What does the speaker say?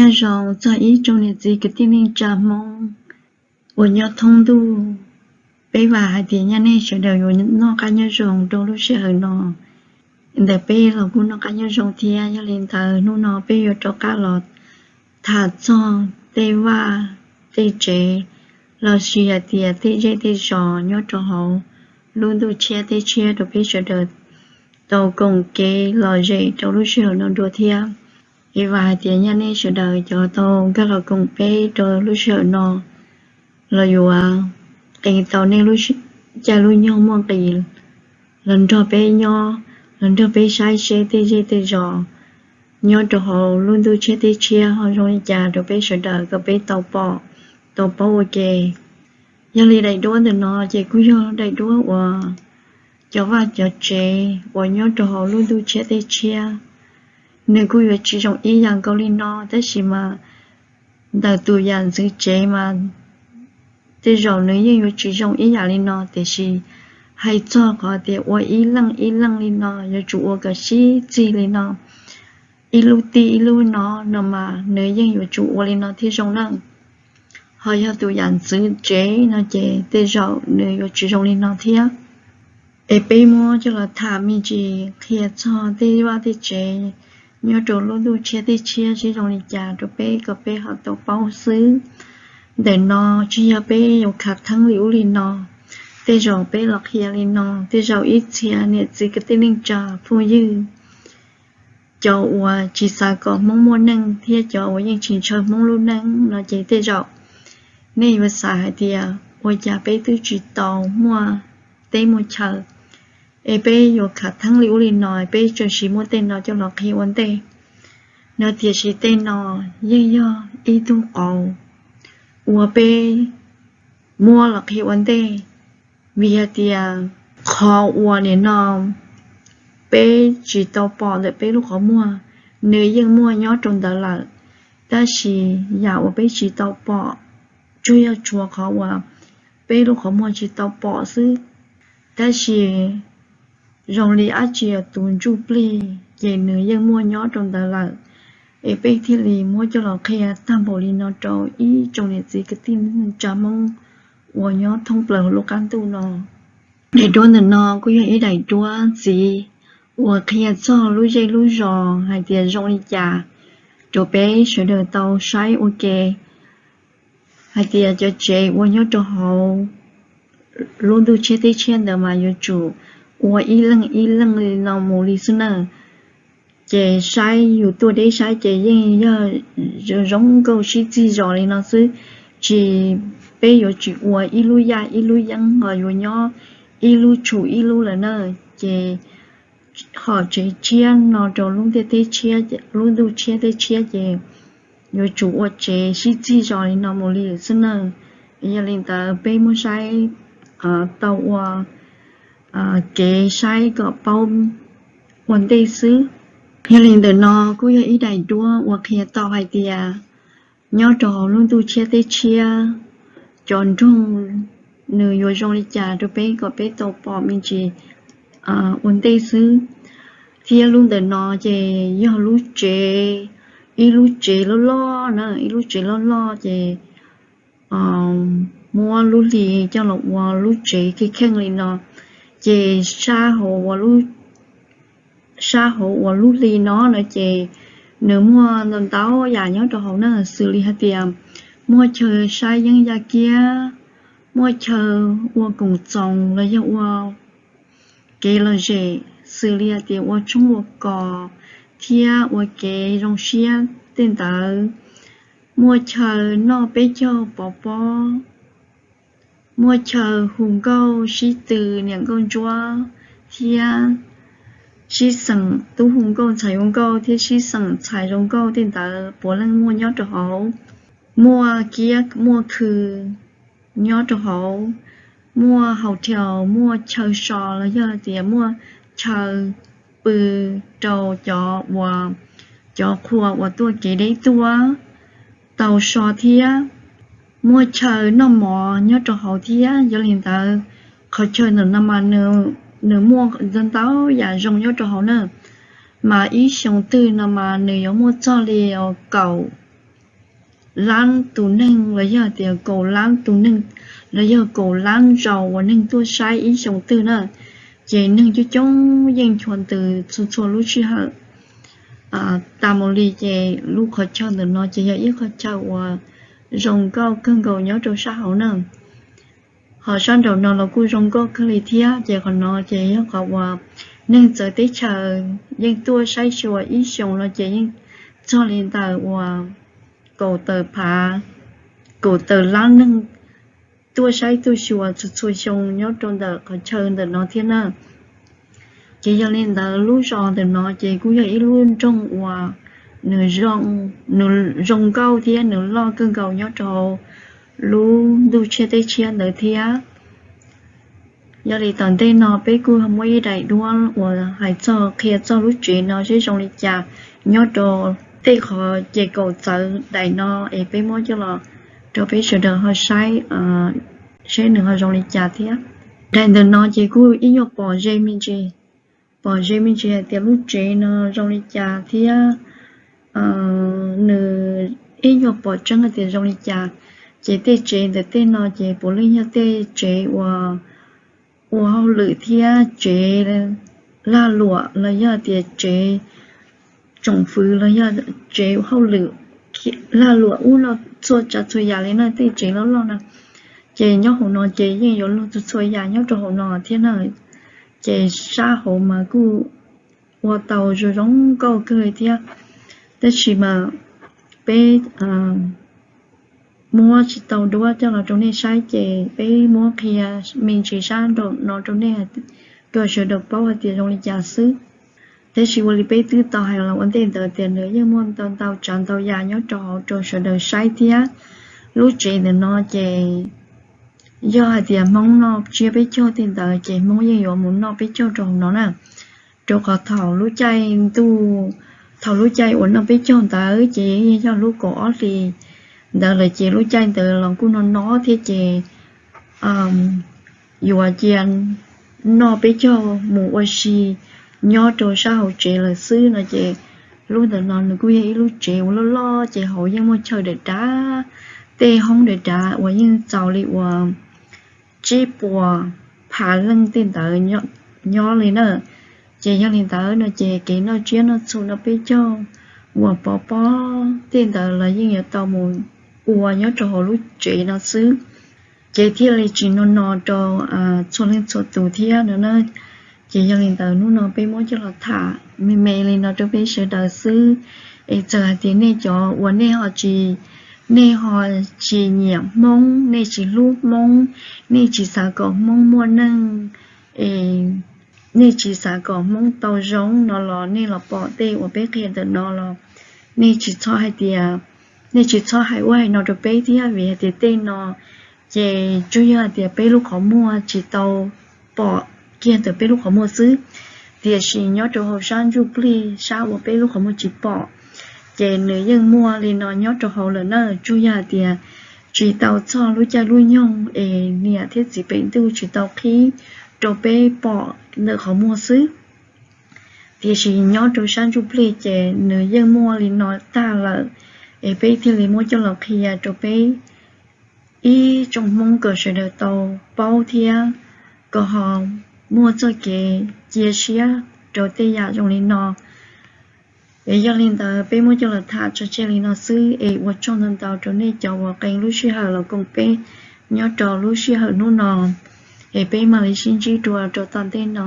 Nyob zoo txog ib tsoom niam txiv kwv tij neej tsa Hmoob uas nyob thoob ntuj, peb vam hais tias nyaj nej sawv daws yuav noj qab nyob zoo rau lub sij hawm no. Ntawm peb los kuj noj qab nyob zoo thiab. Yog li ntawd hnub no peb yuav rov qab los tham txog tej vaj tej tsev los sis hais tias tej zej tej zos nyob rau hauv lub ntuj tshiab teb tshiab rau peb sawv daws tau koom kev lom zem rau lub sij hawm no dua thiab. Es vam hais tias nyaj nej sawv daws cov tau nkag los koom peb rau lub sij hawm no los yuav qee tau nej lub caij lub nyoog muaj nqis los nrog peb nyob, los nrog peb saib seb tej zej tej zos nyob rau hauv lub ntuj tshiab teb tshiab ho zoo li cas rau peb sawv daws kom peb tau pom, tau paub ua ke. Yog li daim duab ntawm no ces kuj yog daim duab uas cov vaj cov tsev uas nyob rau hauv lub ntuj tshiab teb tshiab, nws kuj yuav tsis zoo ib yam nkaus li no, tab sis mas ntawm tus yam ntxwv tsev mas tej zaum nws yeej yuav tsis zoo ib yam li no, tiam sis hais txog qhov tias ua ib leej ib leej li no yuav tsum ua kom sib txig li no, ib lub tij ib lub no no mas nws yeej yuav tsum ua li no thiaj zoo na. Ho yog tus yam ntxwv tsev no ces tej zaum nws yuav tsis zoo li no thiab. Es peb muab coj los tham me ntsis qhia txog tej vaj tej tsev nyob rau lub ntuj tshiab teb tshiab seb zoo li cas rau peb kom peb ho tau paub xwb. Ntawm no tsis yog peb yuav khav theeb li ub li no, tej zaum peb los qhia li no, tej zaum ib txhia niam txiv kwv tij neej tsa phooj ywg, cov uas tsis xav kom Hmoob muaj neej thiab cov uas yeej tsis ntshaw Hmoob lub neej no ces tej zaum nej yuav xav hais tias ua cas peb twb tsis tau muaj teb muaj chaw, es peb yuav khav theeb li ub li no, peb tseem sim muab tej no coj los qhia ua ntej no, tiam sis tej no yeej yog ib tug qauv uas peb muab los qhia ua ntej, vim hais tias qhov uas nim no peb tsis tau pom ntawm peb lub qhov muag, nws yeej muaj nyob rau ntawd lawm, tab sis yam uas peb tsis tau pom tsuas yog tshuav qhov uas peb lub qhov muag tsis tau pom xwb. Tab sis zoo li dab tsi tus ntsuj plig ces nws yeej muaj nyob rau ntawd lawm, es peb thiaj li muab coj los qhia tag npaum li no rau ib tsoom niam txiv kwv tij neej tsa Hmoob uas nyob thoob plaws lub qab ntuj no. Daim duab ntawm no kuj yog ib daim duab ntxiv uas qhia txog lub zej lub zos hais tias zoo li cas rau peb sawv daws tau saib ua ke, hais tias cov tsev uas nyob rau hauv lub ntuj tshiab teb tshiab ntawd mas yuav tsum ua ib leej ib leej li no mus li xwb na. Ces saib yus tuaj deb saib ces yeej yog zoo zoo nkauj sib txig zos li no xwb, tsis, peb yuav tsis ua ib lub yaj ib lub yeeb los yuav nyob ib lub tshum ib lub lawm na. Ces hom tsev tshiab no rau lub ntiaj teb, lub ntuj tshiab teb tshiab ces yuav tsum ua tsev sib txig zos li no mus li xwb na. Yog li ntawd peb muab saib tau ua kev saib kom paub ua ntej xwb. Yog li ntawm no kuj yog ib daim duab uas qhia tau hais tias nyob rau hauv lub ntuj tshiab teb tshiab, cov nroog nws yuav zoo li cas rau peb kom peb tau pom me ntsis ua ntej xwb. Thiab lub ntawm no ces yog lub tsev, ib lub tsev loj loj na, ib lub tsev loj loj ces muab lub hli coj los ua lub tsev kheej kheej li no. Ces sab hauv uas lub hli no no ces nws muaj ntau ntau yam nyob rau hauv na, xws li hais tias muaj chaw saib yeeb yaj kiab, muaj chaw ua koom txoos los yog ua kev lom zem, xws li hais tias ua tshoob ua kos thiab ua kev zoo siab tej ntawd, muaj chaw noj peb caug pov pob, muaj chaw hu nkauj sib tw niam nkauj ntsuab thiab sib xeem tub hu nkauj ntxhais hu nkauj thiab sib xeem ntxhais zoo nkauj tej ntawd puav leej muaj nyob rau hauv. Muaj kiab muaj khw nyob rau hauv, muaj hotel, muaj chaw so los yog tias muaj chaw pw rau cov uas, cov qhua uas tuaj kev deb tuaj tau so thiab. Muaj chaw noj mov nyob rau hauv thiab. Yog li ntawd, qhov chaw ntawm no mas nws muaj ntau ntau yam zoo nyob rau hauv na, mas ib xyoo twg no mas nws yuav muaj txog li kaum lab tus neeg los yog tias kaum lab tus neeg los yog kaum lab zaus uas neeg tuaj saib ib xyoos twg na, ces neeg coob coob yeej nchuav ntws txhua txhua lub sij hawm. Tas mus li ces lub qhov chaw ntawm no ces yog ib qhov chaw uas zoo nkauj kawg nkaus nyob rau sab hauv na. Ho sab nraum no los kuj zoo nkauj kawg li thiab. Ces qhov no ces yog qhov uas neeg txawv teb chaws yeej tuaj saib xyuas ib xyoos no ces yeej txog li ntawm uas kaum tawm phav, kaum tawm lab neeg tuaj saib tuaj xyuas txhua txhua xyoo nyob rau ntawm qhov chaw ntawm no thiab na. Ces yog li ntawd lub zos ntawm no ces kuj yog ib lub nroog uas nws zoo nkauj thiab nws loj kawg nkaus nyob rau lub ntuj tshiab teb tshiab ntawd thiab. Yog li tom ntej no peb kuj muaj ib daim duab uas hais txog qhia txog lub tsev no seb zoo li cas nyob rau tej qhov ces kaum txawv daim no es peb muab coj los rau peb sawv daws ho saib seb nws ho zoo li cas thiab. Daim ntawm no ces kuj ib nyuag pom ze me ntsis, pom ze me ntsis hais tias lub tsev no zoo li cas thiab nws ib nyuag pom tseeb hais tias zoo li cas. Ces tej tsev ntawm tej no ces puav leej yog tej tsev uas ua hauj lwm thiab tsev lag luam los yog tias tsev tsoom fwv los yog tsev hauj lwm lag luam ub no txhua tsav txhua yam li no tej tsev loj loj no. Ces nyob hauv no ces yeej yuav luag txhua txhua yam nyob rau hauv no thiab na. Ces sab hauv mas kuj ua tau zoo zoo nkauj kawg li thiab. Tab sis mas peb muab tsis tau duab coj los rau nej saib ces peb muab qhia me ntsis sab nraum no rau nej kom sawv daws paub hais tias zoo li cas xwb. Tab sis ua li peb twb tau hais los ua ntej ntawd tias nws yeej muaj ntau ntau tsav ntau yam nyob rau hauv rau sawv daws saib thiab. Lub tsev ntawm no ces yog hais tias Hmoob noj tsiab peb caug tej ntawd ces Hmoob yeej yuav mus noj peb caug rau hauv no na. Rau qhov thaum lub caij ntuj, thaum lub caij uas noj peb caug ntawd ces yeej yog lub kaum ob hlis ntawd lawm ces lub caij ntawd los kuj no no thiab ces yuav cia noj peb caug mus ua si nyob rau sab hauv tsev lawm xwb no ces lub ntawm no nws kuj yog ib lub tsev uas loj loj ces hauv yeej muaj chaw dav dav, tej hoob dav dav uas yeej txaus li uas tsib puas phav leej tej ntawd nyob li na. Ces yog li ntawd no ces kev noj tsiab noj txhu noj peb caug uas pov pob tej ntawd los yeej yuav tau mus ua nyob rau hauv lub tsev no xwb. Ces thiaj li tsis no no rau txhua leej txhua tus thiab no na. Ces yog li ntawd hnub no peb muab coj los tham me me li no rau peb sawv daws xwb. Es txawm hais tias nej cov uas nej ho tsis, nej ho tsis nyiam Hmoob, nej tsis hlub Hmoob, nej tsis xav kom Hmoob muaj neej, es nej tsis xav kom Hmoob tau zoo no los nej los pom tej uas peb qhia ntawm no los nej tsis txhob hais tias, nej tsis txhob hais ua hais no rau peb thiab vim hais tias tej no ces tsuas yog hais tias peb lub qhov muag tsis tau pom kiag ntawm peb lub qhov muag xwb. Tiam sis nyob rau hauv sab ntsuj plig sab uas peb lub qhov muag tsis pom ces nws yeej muaj li no nyob rau hauv lawm na, tsuas yog hais tias tsis tau txog lub caij lub nyoog es niam thiab txiv pem ntuj tsis tau qhib rau peb pom ntawm qhov muag xwb. Tiam sis nyob rau sab ntsuj plig ces nws yeej muaj li no tag lawm, es peb thiaj li muab coj los qhia rau peb ib tsoom Hmoob kom sawv daws tau paub thiab kom ho muaj txoj kev cia siab rau tej yam zoo li no. Es yog li ntawd peb muab coj los tham tso tseg li no xwb es ua tsaug ntau ntau rau nej cov uas qee lub sij hawm los koom peb nyob rau lub sij hawm hnub no. Es peb mam li sib ntsib dua rau tom ntej no.